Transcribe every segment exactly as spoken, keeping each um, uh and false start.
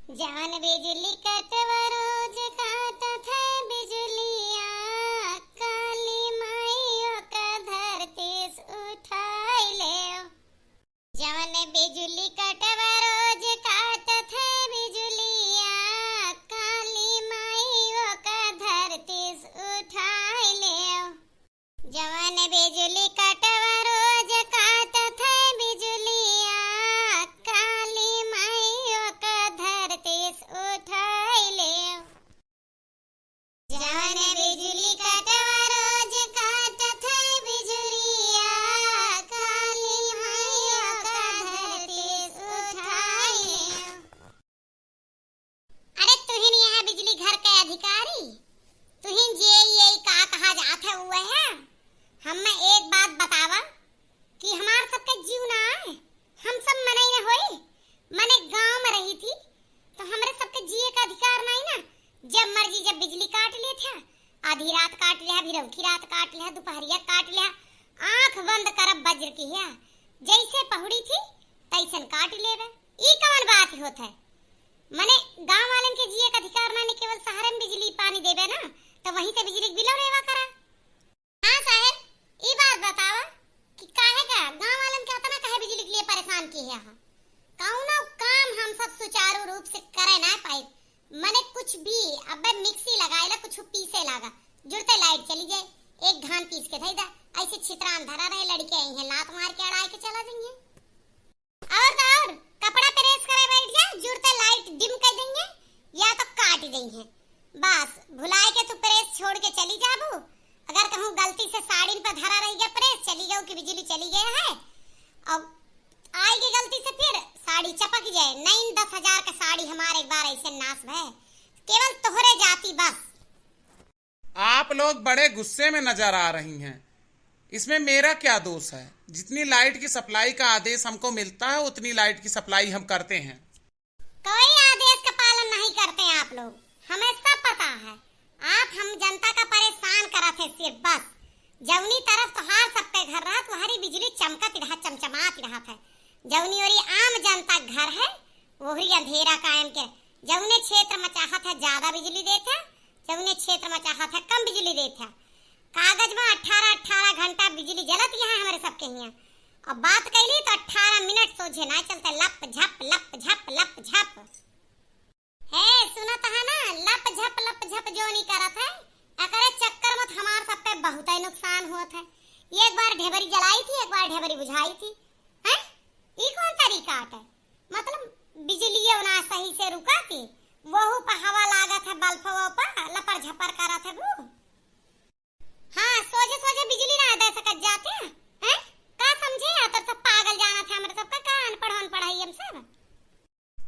जवन बिजुली कटवा रोज काटत है बिजुलिया, काली माई ओकर धरती से उठाई लेव। जवन बिजुली कटवा रोज काटत है बिजुलिया, काली माई ओकर धरती से उठाई लेव। जवन बिजुली कटवा रोज काटत है बिजुलिया, काली माई ओकर धरती से उठाई लेव। जवन बिजुली कटवा रोज काटत है बिजुलिया, काली माई ओकर धरती से उठाई लेव। अरे तुहिन यहाँ बिजली घर के अधिकारी, तुहिन जे ये का कहा जात है उहे है। हम्मे एक बात बतावा कि हमार सबके जीव ना आए, हम सब मनई न होई, मने गाँव में रही थी तो हमरे सबके जिए का अधिकार नहीं ना। जब मर्जी जब बिजली काट लेत है, आधी रात काट लिया, भिरौखी रात काट लिया, दुपहरिया काट लिया, आँख बंद करब बज्र की है, जैसे पहुड़ी थी तैसन काट लेबे। ई कवन बात होत है? मने गाँव वालन के जिए का अधिकार ना, ने केवल शहर में बिजली पानी देबे ना, तो वहीं से बिजली के बिल रेवा करा। हाँ साहेब, ई बात बतावा कि काहे का गाँव वालन के अतना काहे बिजली के लिए परेशान किहे हा? कौनो काम हम सब सुचारू रूप से करे ना पाई। मने कुछ भी, अबे मिक्सी लगाए ला, कुछ पीसे लागा, जुरते लाइट चली जाए, एक घान पीस के धई दा, ऐसे छितरान धरा रहे, लड़के आई हैं लात मार के अड़ाए के चला जाइए। और तो और, कपड़ा प्रेस करे बैठ जा, जुरते लाइट डिम कर देंगे या तो काट देंगे। बस, भुलाए के तू प्रेस छोड़ के चली जाबू। अगर कहूँ गलती से साड़ी पे धरा रह गया प्रेस, चली गऊ कि बिजली चली गया है, और आई के गलती से फिर साड़ी चपक जाए, नई दस हजार का साड़ी हमार एक बार ऐसे नाश भय, केवल तोहरे जाती बस। आप लोग बड़े गुस्से में नजर आ रही हैं, इसमें मेरा क्या दोष है? जितनी लाइट की सप्लाई का आदेश हमको मिलता है, उतनी लाइट की सप्लाई हम करते हैं। कोई आदेश का पालन नहीं करते आप लोग, हमें सब पता है। आप हम जनता का परेशान करत है सिर्फ बस। जौनी तरफ तोहार सबके घर रहत, वहरी बिजली चमकत रहा, चमचमात रहत है। जौनी ओरी आम जनता के घर है, वहरी अंधेरा कायम के। जौने क्षेत्र में चाहत है ज्यादा बिजली देत है, जौने क्षेत्र में चाहत है कम बिजली देत है। कागज में अठारह अठारह घंटा बिजली जलत यहाँ हमरे सबके हियाँ। अब बात कैली तो अठारह मिनट सोझे ना चलते, लप झप, लप झप, लप झप। हे, सुनत है ना, लप झप, लप झप जोनी करत है, एकरे चक्कर में तो हमार सबके बहुते नुकसान होत है। एक बार ढेबरी जलाई थी, एक बार ढेबरी बुझाई थी। हैं? ई कौन तरीका है? मतलब बिजलियो ना सही से रुका थी, वहू पर हवा लागत है, बल्बवो पर लपर झपर करत है वो। हाँ, सोझे सोझे बिजली ना दे सकत जाते हैं, हैं? का समझे या तो सब पागल जानत है, हमरे सबका का अनपढ़ अनपढ़ है हम सब।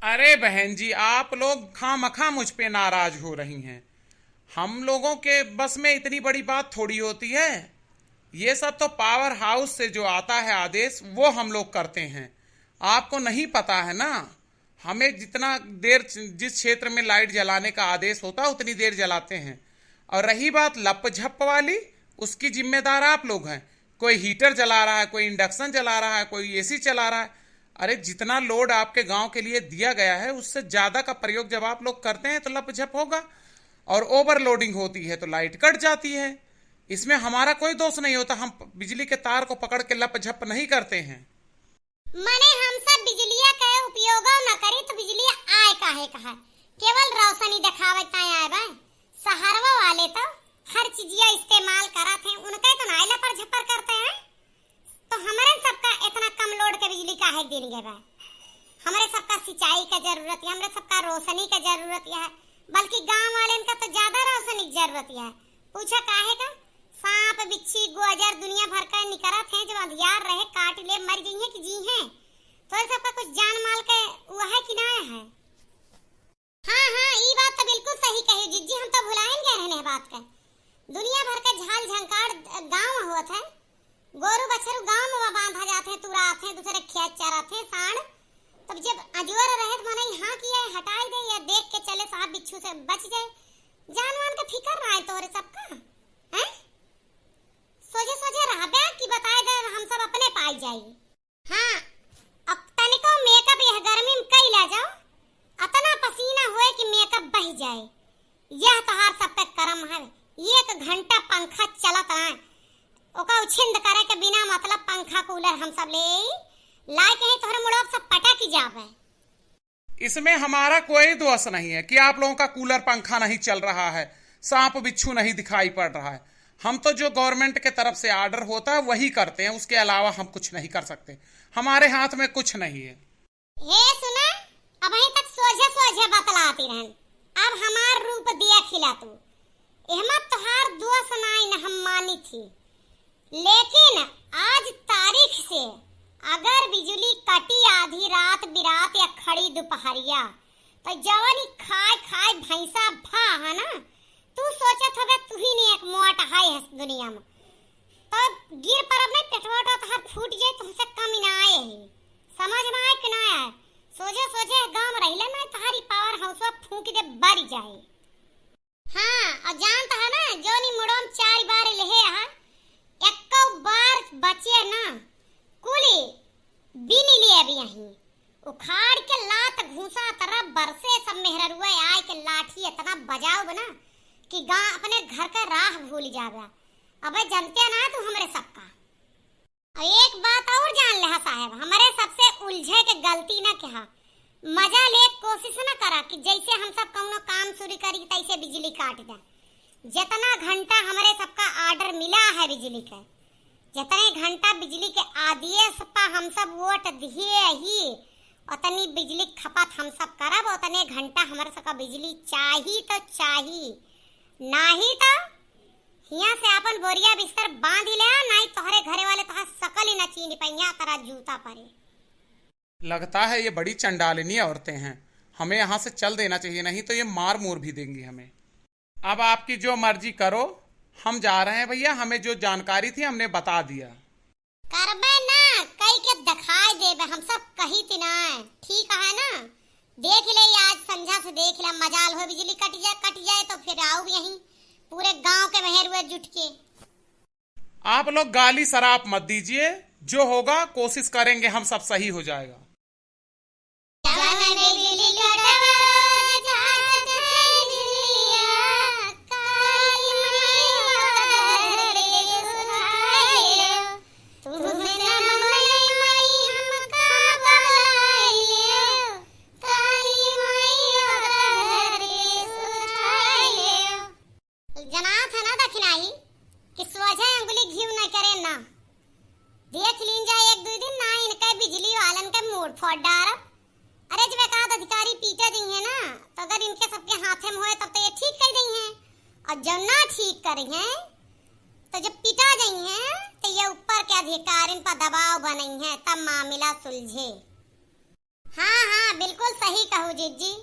अरे बहन जी, आप लोग खामखा मुझ पे नाराज हो रही हैं। हम लोगों के बस में इतनी बड़ी बात थोड़ी होती है। ये सब तो पावर हाउस से जो आता है आदेश, वो हम लोग करते हैं। आपको नहीं पता है ना, हमें जितना देर, जिस क्षेत्र में लाइट जलाने का आदेश होता है, उतनी देर जलाते हैं। और रही बात लप झप वाली, उसकी जिम्मेदार आप लोग हैं। कोई हीटर जला रहा है, कोई इंडक्शन जला रहा है, कोई एसी चला रहा है। अरे, जितना लोड आपके गांव के लिए दिया गया है, उससे ज्यादा का प्रयोग जब आप लोग करते हैं तो लप झप होगा, और ओवरलोडिंग होती है तो लाइट कट जाती है। इसमें हमारा कोई दोष नहीं होता, हम बिजली के तार को पकड़ के लप झप नहीं करते हैं। मने हम सब बिजलिया के उपयोगो न करी तो बिजलिया आए काहे का है? केवल रोशनी देखावे ताई आए बा। शहरवा वाले तो हर चीजिया इस्तेमाल करत हैं, उनके तो नाई लपर झपर करते हैं। तो हमरे सबका इतना कम लोड के बिजली काहे दिन गए बा? हमरे सबका सिंचाई का जरूरत है, हमरे सबका रोशनी का जरूरत है, बल्कि गांव वाले इनका तो ज्यादा रोशनी की जरूरत है। पूछा काहे का? सांप, बिच्छी, गोजर दुनिया भर का निकरत हैं, जब अंधियार रहे काट ले मर गई हैं कि जी हैं। तो सबका कुछ जान माल के हुआ है कि ना है? हाँ, हाँ, ई बात तो बिल्कुल सही कही जिज्जी, हम तो भुलाइन गए रहने बात का। दुनिया भर का झाल झंकार गांव में होत है, गोरू बछरू गांव में बांधा जात हैं, तुरात हैं, दूसरे खेत चरत हैं, सांड। तब जब अजोर रहे तो मनई हाँ किया है, हटाई दे या देख के चले, सांप बिच्छू से बच जाए। जानवर के फिकर ना है तोरे सबका, हैं? सोझे सोझे रहबे कि बताए दे, हम सब अपने पाई जाई। हाँ, अब तनिको मेकअप यह गर्मी में कई ला जाओ, अतना पसीना यह तोहार सब पे करम है, एक घंटा पंखा चलत रहे, ओका उछिंद करे के बिना मतलब पंखा कूलर हम सब ले आई, लाए के ही तोहरे मुड़वा पे सब पटक जाबे। इसमें हमारा कोई दोष नहीं है कि आप लोगों का कूलर पंखा नहीं चल रहा है, सांप बिच्छू नहीं दिखाई पड़ रहा है। हम तो जो गवर्नमेंट के तरफ से ऑर्डर होता है वही करते हैं, उसके अलावा हम कुछ नहीं कर सकते, हमारे हाथ में कुछ नहीं है। हे सुना, अबहीं तक सोझे सोझे बतलाती रहन, अब हमार रूप देख हिला तू। एहमा तोहार दोष नाई न हम मानी थी, लेकिन आज तारीख से अगर बिजुली कटी आधी रात बिरात या खड़ी दुपहरिया, तो जवन ई खाए खाए भैंसा भा है ना, तू सोचत हवे तू ही नहीं एक मोट हाय हस दुनिया में। तो गिर परब नहीं, पेटवा उठवा तोहार फूट जाए, तुमसे कम ही ना आए है। समझ में आए कि ना आए? सोझे सोझे गाँव में रहिले ना, तोहारी पावर हाउसवा फूंक दे बरी जाए। हाँ, और जानत है ना, जोनी मुड़ोम चार बार लेहे हा, एक्को बार बचे ना, कुली बीन लिए अभी यहीं। उखाड़ के लात घूसा तरह बरसे सब मेहररुआ आए के लाठी इतना बजाओ ना कि गाँव अपने घर का राह भूल जाबा। अबे जनते ना तू हमरे सबका। और एक बात और जान लेहा साहेब, हमरे सबसे उलझे के गलती ना कहा, मजा ले कोशिश ना करा कि जैसे हम सब कौनो काम शुरू करी तैसे बिजली काट दे। जितना घंटा हमरे सबका ऑर्डर मिला है बिजली के, जितने घंटा बिजली के आदेश पा हम सब वोट दिए ही, उतनी बिजली खपत हम सब करब, उतने घंटा हमरे सबका बिजली चाही तो चाही, नाही तो हियां से आपन बोरिया बिस्तर बांध ले, नाही तोहरे घरे वाले तोहार सकल ही ना चीन पइया, तोरा जूता परे। लगता है ये बड़ी चंडालिनी औरतें हैं, हमें यहाँ से चल देना चाहिए, नहीं तो ये मार मूर भी देंगी हमें। अब आपकी जो मर्जी करो, हम जा रहे हैं भैया, हमें जो जानकारी थी हमने बता दिया। करबे ना, कई के दिखाई देबे, हम सब कही थी ना, ठीक है ना? देख ले, आज संझा से देख ले, मजाल हो बिजली कट जाए, कट जाए तो फिर आऊ यहीं पूरे गांव के मेहरुए जुट के। आप लोग गाली शराब मत दीजिए, जो होगा कोशिश करेंगे हम सब सही हो जाएगा। जनात है ना दखिनाही कि सोझे अंगुली घीव न करे ना। देख लीन जा एक दुई दिन ना इनके बिजली वालन के मूड़ फोड़ डारब। अरे जब एक आध अधिकारी पीटे जइहें ना, तो अगर इनके सबके हाथे में होए तब तो ये ठीक कइ दइहें, और जब ना ठीक करिहें तो जब पिटा जइहें तो ये ऊपर के अधिकारिन पर दबाव बनइहें, तब मामला सुलझे। हाँ हाँ, बिल्कुल सही कहू जीजी।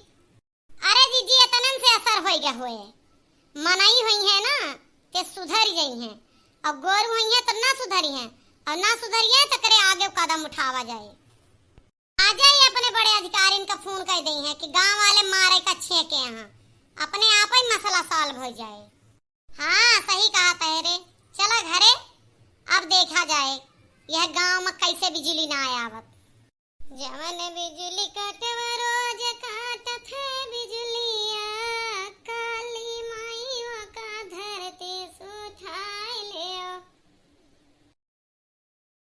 अरे जीजी, एतनन से असर होइगा होए। मनई होइहें ना, ते सुधर जइहें। अब गोरू होइहें तो ना सुधरिहें, और ना सुधरिहें तो करे आगे कदम उठावा जाए। आ जाए अपने बड़े अधिकारिन का फोन कइ दइहें कि गांव वाले मारे का छेके हैं, अपने आप ही मसला सॉल्व हो जाए। हाँ, सही कहत है रे। चला घरे, अब देखा जाए यह गांव में कैसे बिजली ना आए आवत। जवन बिजली कटवा रोज काटत है बिजली।